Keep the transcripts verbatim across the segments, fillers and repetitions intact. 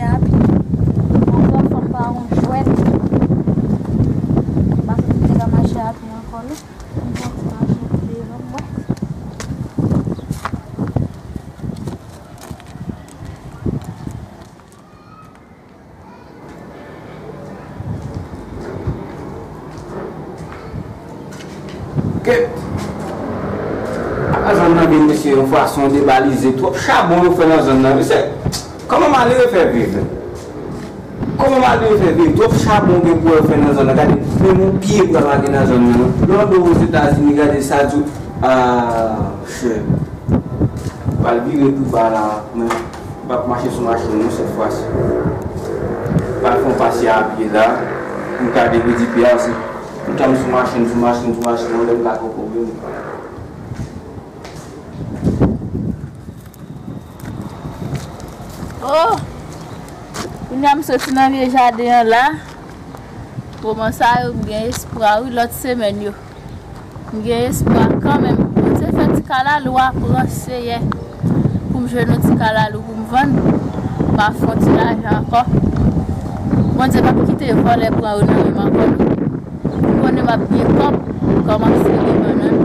Api. Ankò, fò m pa yon jwèt. M pa santi m te ka mache api ankò, non. M pran ti mache devan mwen. Kèt! Apa zòn nan vin, mesye, yon fason debalize. Twòp chabon yo fè nan zòn nan, mesye. Kòman malere fè viv? Kòman malere fè viv? Twòp chabon gen pou yo fè nan zòn nan. Gade, menm yon pye pral lage nan zòn nan. Lè w ande Ozetazini, gade sa di w. Ah, chè. Pral vire tou ba la, men m p ap mache sou machin non sèt fwa si. Pral fè yon pase a pye la, pou m ka depi di pye a se. Toutan m sou machin, sou machin, sou machin, yon lè m ka gen pwoblèm. Oh! Kounye a m soti nan vye jaden an la. Moman sa yo, m gen espwa wi, lòt semèn yo. M gen espwa kanmenm. Bondye fè ti kalalou a pran, Seyè, pou m jwenn yon ti kalalou pou m vann. M a fè yon ti lajan ankò. Bondye p ap kite vòlè pran yo nan men m ankò, non. M konnen m ap gen kòb, kòmanse gen bannann.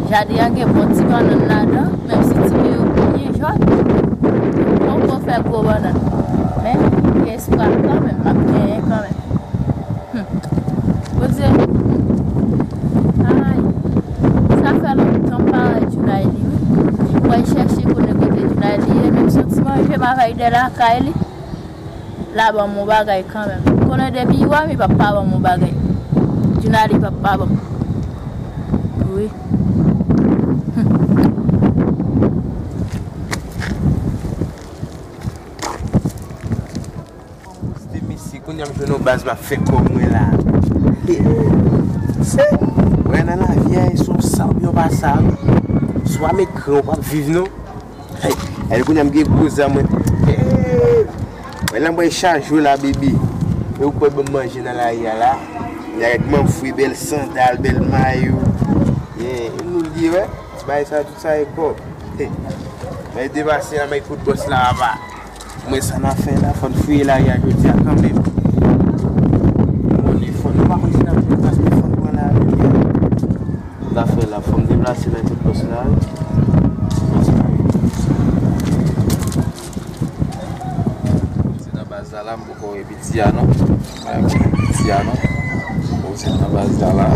Jaden an gen bon ti bannann ladan, menm si ti pye yo byen jòn. Poko fè gwo bannann. Men, m gen espwa kanmenm, m ap genyen kanmenm. Hmm. Bondye. Ay. Sa fè lontan m pa wè Djounaili, wi. Mwen chèche konnen kote Djounaili ye, menm si yon ti manje m avè l de lakay li. L a ban m yon bagay kanmenm. Konnen depi l wè m, li p ap pa ban m yon bagay. Djounaili p ap pa ban m. Wi. Hmm. Poste mesye, kounye a m jwenn yon baz m ap fè kòb mwen la. Se, wè nan lavi a, e sou sab yo pa sab. Swa m ekran ou p ap viv non. Hey, el kounye a m gen gwo zam mwen. Hey, wè nan mwen chaje w la, bebe. E ou kwè ban m manje nan lari a la. Nèg manm fwi, bèl sandal, bèl mayo. Yeah, nou li, wè. Ti bagay sa, tout sa e kòb. Hey, mwen depase la, mwen kout bòs la, apa. Mwen sa n a fè la, fò n fouye lari a jodi a kanmenm. Mwen fò n, nou pa konn si n ap jwenn plas, men fò n pran lari a. Zafè la, fò m deplase nan tout pòs la. Se nan baz la, la, m poko wè piti a, non. M pa wè piti a, non. Bon, se nan baz la, la.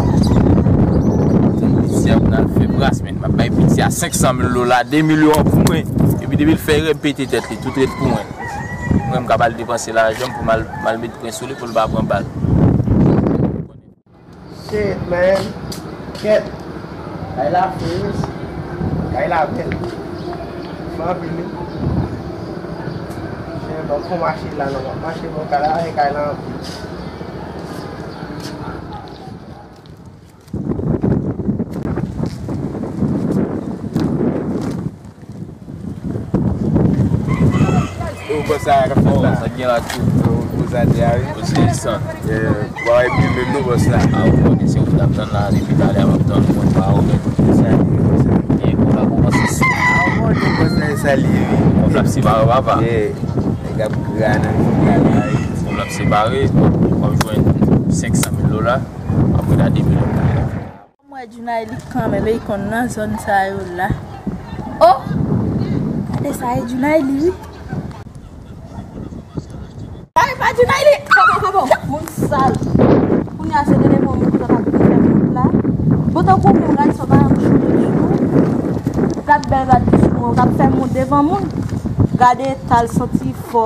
Piti a, pou n al fè bras, men. M ap bay piti a senk san mil dola, de milyon an pou mwen. Epi, depi l fè rèpete tèt li, tout ret pou mwen. Mwen, m ka ba l depanse lajan m pou m al, m al met pwen sou li pou l pa pran bal. Shit, man. Kèt. Kay la fre, wi. Kay la bèl. Fè anpil, wi. Shit, bon, fò mache la, non. Mache bon, kay la, e kay la anpil. Ou bòs la k ap fèt la? Sa k gen la tou? Ou poze atè a, wi. Ou se san. Ou pa wè pi menm non, bòs la. A, ou konnen se ou k t ap tann la, depi talè a m ap tann ou, mwen pa ou menm. Sa li, sa. E pou la kòmanse sou. A, ou konnen bòs la, e sa li ye, wi. Kòb la ap separe, papa. Yeah. Nèg ap gra nan gra la, wi. Kòb la ap separe, w ap jwenn senk san mil dola, apre la de milyon. M wè Djounaili kanmenm, e li konn nan zòn sa yo la. Oh! Gade sa, e Djounaili, wi. Ay, pa Djounaili! Kabo, kabo! Moun sal! Kounye a se telefòn moun konsa k ap fè moun la. Bon, tankou moun gade sa, pa yon chou, chou. Gad bèl rad li sou moun, k ap fè moun devan moun. Gade eta l santi fò.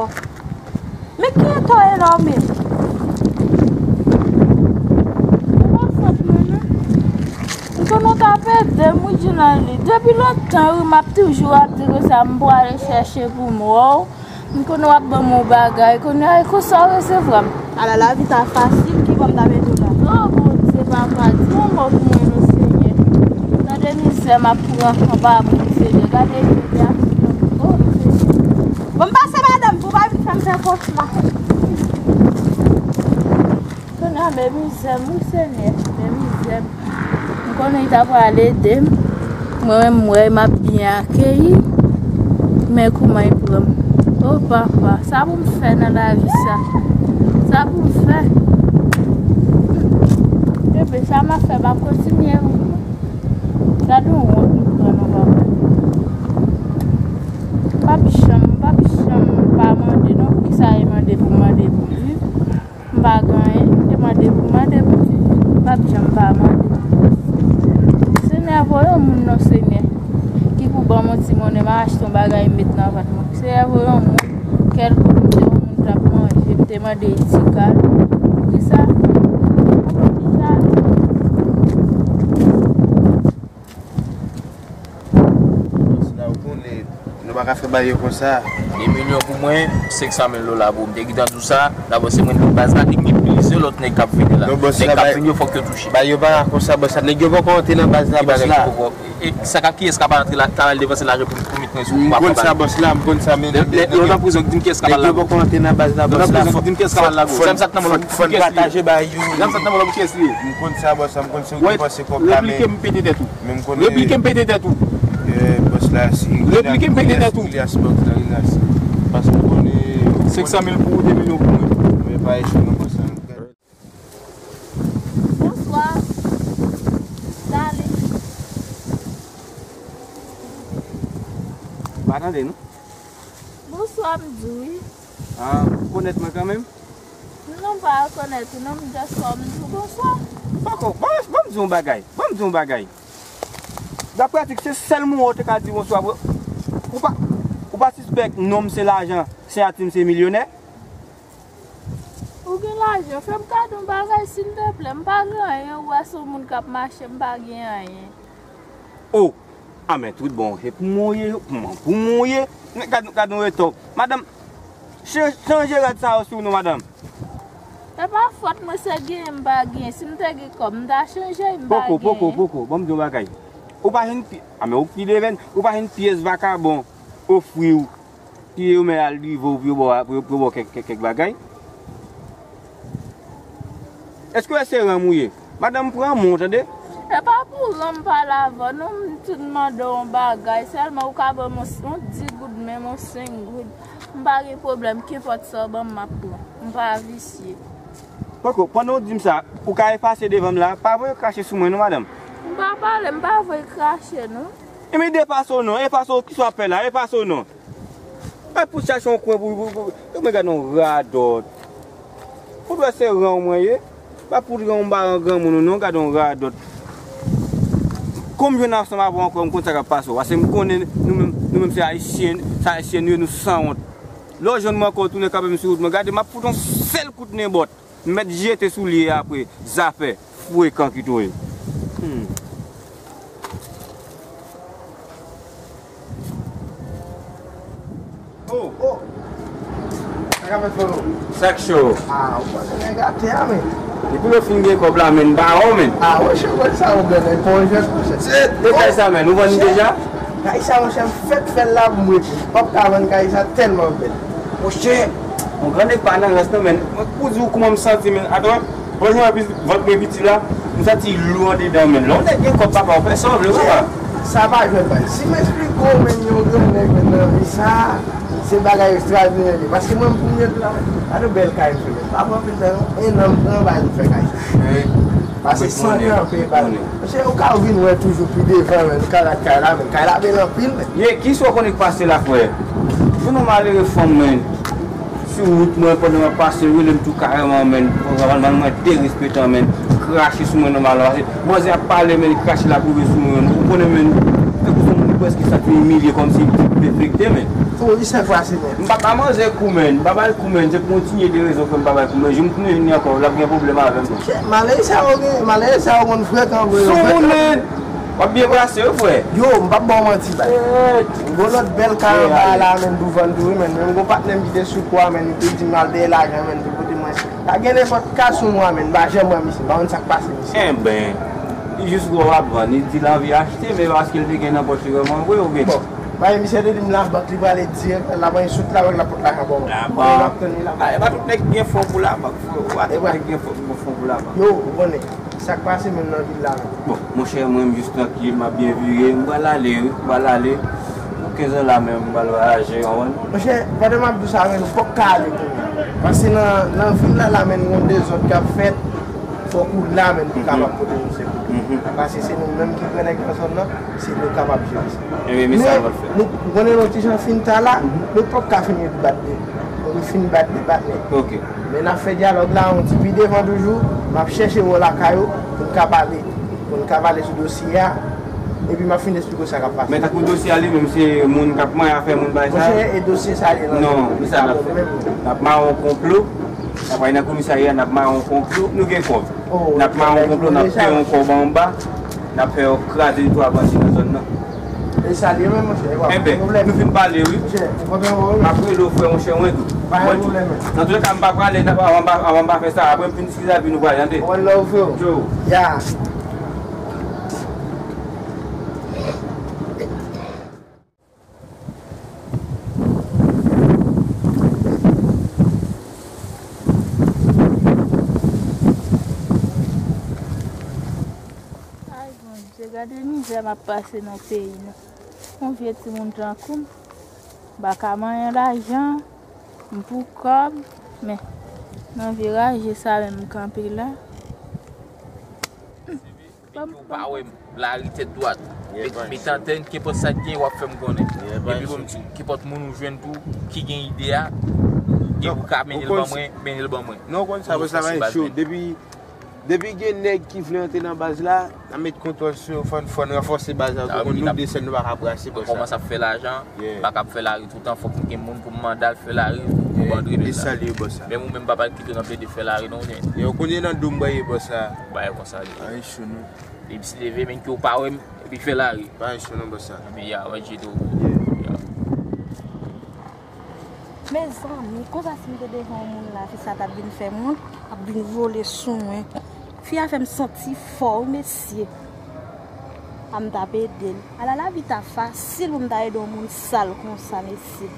Men ki eta w ye la, men? Ou pa sant mwen, non. M konnen w t ap ede m, wi, Djounaili. Depi lontan, wi, m ap toujou ap di konsa, m prale chèche pou m wè w. M konnen w ap ban m yon bagay. Kounye a, e konsa w resevwa m. Ala, lavi ta fasil, ki bò m t ap ede w la? O, Bondye, papa, di yon mo pou mwen, non, Senyè. Tande mizè m ap pran anba men w, Senyè. Gade, Senyè. O, Senyè. Bon, m pase, madanm, pou w pa vin fè m fè kòs la. Kounye a, men mizè m, wi, Senyè, men mizè m. M konnen li ta pral ede m. Mwen menm, m wè m ap byen akeyi. Men kouman li pran m. O papa, sa pou m fè nan lavi sa? Sa pou m fè? Ebyen, sa m ap fè, m ap kontinye. Gade yon wont m pran non, papa. M p ap janm, m p ap janm pa mande non. Poukisa e mande pou m mande pou m viv? M pa gen anyen, m te mande pou m mande pou m viv. M p ap janm pa mande. Senyè, voye yon moun non, Senyè, ki pou ban m yon ti monnen, m a achte yon bagay m met nan vant mwen. Senyè, voye yon moun, kèlkonk, m te yon moun k ap manje, m te mande ti kal. Poukisa? Poukisa? Bòs la, ou konnen, nou pa ka fè bagay yo konsa. De milyon pou mwen, senk san mil dola pou ou. M te gentan di w sa. Dabò, se mwen ki baz la, e gen plizyè lòt nèg k ap vini la. Non, bòs la, nèg k ap vini yo, fòk yo touche. Bagay yo pa ka konsa, bòs la. Nèg yo poko antre nan baz la, bòs la. E, e, sa ka, kiyès k ap antre la, k al depanse lajan pou, pou met mwen sou, pou m ap fè bagay? M konn sa, bòs la, m konn sa, men, men, lè w nan prizon, di m kiyès k ap al la. Nèg yo poko antre nan baz la, bòs la. Lè w nan prizon, di m kiyès k ap al la, bòs. Fò n pataje bagay yo. Lè m sot nan prizon, di m kiyès li ye. M konn sa, bòs la, m konn se ou ki panse kòb la, men. Replike m pete tèt ou. Men m konnen. Replike m pete tèt ou. Eh, bòs la, si Replike m pete tèt ou. Ilyas, bòs la, Ilyas. Paske m konnen senk san mil pou ou, de milyon pou mwen. Men pa echwe non, bòs la. Bonswa. Dale. Pa tande nou. Bonswa, m di w wi. Ah, ou konèt mwen kanmenm? Non, m pa rekonèt ou non, m just wè w, m di w bonswa. Poko, ban, ban m di w yon bagay. Ban m di w yon bagay. Daprè Tik, se sèl moun ou te ka di bonswa, bro. Ou pa, ou pa sispèk non m se lajan, siyati m se milyonè? Ou gen lajan, fè m kado yon bagay, silteplè. M pa gen anyen, ou wè se yon moun k ap mache, m pa gen anyen. Oh! Ah, men tout bon, se pou mwen w ye, pou mwen, pou mwen w ye. Men gad, gad yon retò. Madanm, ch-, chanje rad sa yo sou nou, madanm. E pa fòt mwen, se genyen m pa genyen. Si m te gen kòb, m ta chanje, m pa genyen. Poko, poko, poko. Ban m di w yon bagay. Ou pa jwenn pi-, ah, men ou ki devèn, ou pa jwenn pyès vakabon ofri w. Piye yo men al rive w pou yo ba w, pou yo, pou yo ba w kèk, kèk, kèk bagay. Èske w wè se ranm ou ye? Madanm, pran men w, tande? E pa pou ranm pale avè w non, m t mande w yon bagay, sèlman ou ka ban m yon, yon dis goud menm, yon senk goud. M pa gen pwoblèm, kenpòt sa w ban m, m ap pran. M pa visye. Poko, pandan w di m sa, ou ka efase devan m la, pa voye krache sou mwen non, madanm. M pa pale, m pa voye krache non. Ebyen, efase w non, efase w, kisa w ap fè la, efase w non. Mwen pou chache yon kwen pou, pou, pou, pou mwen gade yon radòt. Ou dwe se ran w mwen ye. Pa pou ran w, m pa ran granmoun ou non, gade yon radòt. Kon m jwenn ansanm avè w ankò, m konn sa k ap pase w. Paske m konnen nou menm, nou menm se Ayisyen, se Ayisyen nou ye, nou sanwont. Lè w jwenn mwen ankò, w tounen kanpe m sou wout mwen, gade, m ap fout yon sèl kout nenbòt. M mèt jete sou li apre. Zafè frekan ki tou ye. Hmm. Oh! Oh! Sa k ap fèt, frero? Sa k cho? Ah, ou panse nèg atè a, men? Depi lè w fin gen kòb la, men, ba w, men. Ah, monchè, kòb sa yo bèl, men, pa yon jwèt, monchè. Se, e kay sa, men, ou vann li deja? Kay sa, monchè, m fèk fè l la pou m rete. M p ap ka vann kay sa, tèlman l bèl. Monchè, yon gran nèg pa nan rans non, men. Mwen pou di w kòman m santi, men. Atann, pandan m ap vant mwen piti la, m santi lou andedan, men. Lè yon nèg gen kòb, papa, ou fè sa w vle, papa. Sa pa jwèt, bay. Si m esplike w, men, yon gran nèg, men, nan vi sa, se bagay ekstradinè li ye. Paske mwen, m premye la, gade bèl kay m fè, men. Pa pran anpil tan, non. En an, m pran, bay, m fè kay sa. Paske san an, m peye bal. Monchè, ou ka vin wè toujou pi devan, men, kay la, kay la, men. Kay la bèl anpil, men. Ye, kisa w konnen k pase la, frè? Jwenn yon malere fanm, men. Sou wout mwen, pandan m ap pase, rele m tou karèman, men. Manman mwen derespektan, men. Krache sou mwen nòmalman. Paske manzè ap pale, men, krache l ap rive sou mwen. Ou konnen, men, tankou se yon moun ki prèske santi l imilye, kòmsi l te defekte, men. Oh, wi, sa k pase, men. M pa ba manzè kou, men. M pa ba l kou, men. Se pou yon ti nye de rezon fè m pa ba l kou, men. Jou m tounen vini ankò, l ap gen pwoblèm avè m, men. Malere sa yo gen, malere sa yo konn frekan, vre, yo frekan. Sou moun, men. W ap byen plase wi, frè. Yo, m p ap ba w manti, bay. Gon lòt bèl kay anba a la, men, douvan tou, wi, men. Men m gon patnè m ki te sou kou a, men, li te di m al dèyè lajan, men, pou l pote mwen. Pa gen nenpòt kay sou mwen, men, m pa janm wè misye, m pa konn sa k pase misye. Enben, li jis wè w ap vann, li di l anvi achte, men paske l te gen nan pòch li vrèman vre, oubyen? Bon, bay, misye te di m labank, li prale dirèk, l ap anyen sot la, l ap pot lajan ba mwen. Labank. Mwen ap tann li labank. Ah, e pa tout nèg ki gen fon pou labank, frè. E pa tout nèg ki gen fon, fon pou labank. Yo, ou konnen. Sa k pase menm nan vil la menm? Bon, monchè, mwen menm jis trankil, m ap byen vire, m pral ale wi, m pral ale. Kenz an la menm, m pral vwayaje, w konprann? Monchè, pandan m ap di w sa, men nou pòk ka ale kounye a. Paske nan, nan vil la, la, men, nou gon dezòd k ap fèt, fòk ou la, men, pou kapab pote nou sekou. Paske se nou menm ki gran nèg nan zòn nan, se nou kapab jere sa. Ebyen, men sa nou pral fè. Nou konnen nou ti jan fin ta la, nou pòk ka fin ret bat de. Nou fin bat de patnè. Ok. Men n ap fè dyalòg la, yon ti pi devan toujou, m ap chèche w lakay ou, pou n ka pale, pou n ka pale sou dosye a, epi m ap fin esplike w sa k ap pase. Men tankou dosye a li menm, se moun k ap manyen afè moun bay sa? Monchè, e dosye sa li nan... Non, men sa n ap fè. N ap mare yon konplo, n ap ale nan komisarya, n ap mare yon konplo, nou gen kòb. N ap mare yon konplo, n ap peye yon kòb anba, n ap fè yo kraze de twa bandi nan zòn nan. E sa li ye menm, monchè, e pa gen pwoblèm. Enben, nou fin pale, wi. Monchè, ou kontan, wi. M ap rele w, frè, monchè, mwen tou. Pa gen pwoblèm, men. Nan tou lè ka, m pa prale, n ap, avan m pa, avan m pa fè sa, apre m fin diskite avè nou prale, tande? One love, frè. Yo. Ya. Ay, Bondye, gade mizè m ap pase nan peyi nou. Yon vye timoun tankou m, m pa ka manyen lajan, m pou kòb, men nan vye raje sa menm m kanpe la. Menm ke w pa wè m, lari tèt dwat. Met antèn, kenpòt sa k gen, w ap fè m konnen. Epi bon, m di, kenpòt moun ou jwenn tou, ki gen ide a, gen pou ka mennen l ban mwen, mennen l ban mwen. Non, w konn sa, bòs la, bagay cho. Depi, depi gen nèg ki vle antre nan baz la, n a met kontwòl sou yo, fò n, fò n ranfòse baz la, nou konn nou de sèl, nou pa ka brase, bòs la. Kòmanse ap fè lajan, m pa kab fè lari toutan, fòk m gen moun pou m mande al fè lari, pou m antre la. E sa li ye, bòs la. Men ou menm, papa, kite w nan plede fè lari, non, men. Yo, kounye nan do m, bòs la. Bagay konsa li ye. Ay, cho, non. Depi se leve, men ke w pa wè m, epi fè lari. Pa isi non, bòs la. Epi ya, wè, Djedo. Ya. Mezanmi, konsa si m te devan yon moun la, fi sa t ap vin fè m wont, ap vin vole sou mwen. Fi a fè m santi fò, wi, mesye. A m t ap ede l. Ala lavi ta fasil pou m ta ede yon moun sal konsa, mesye.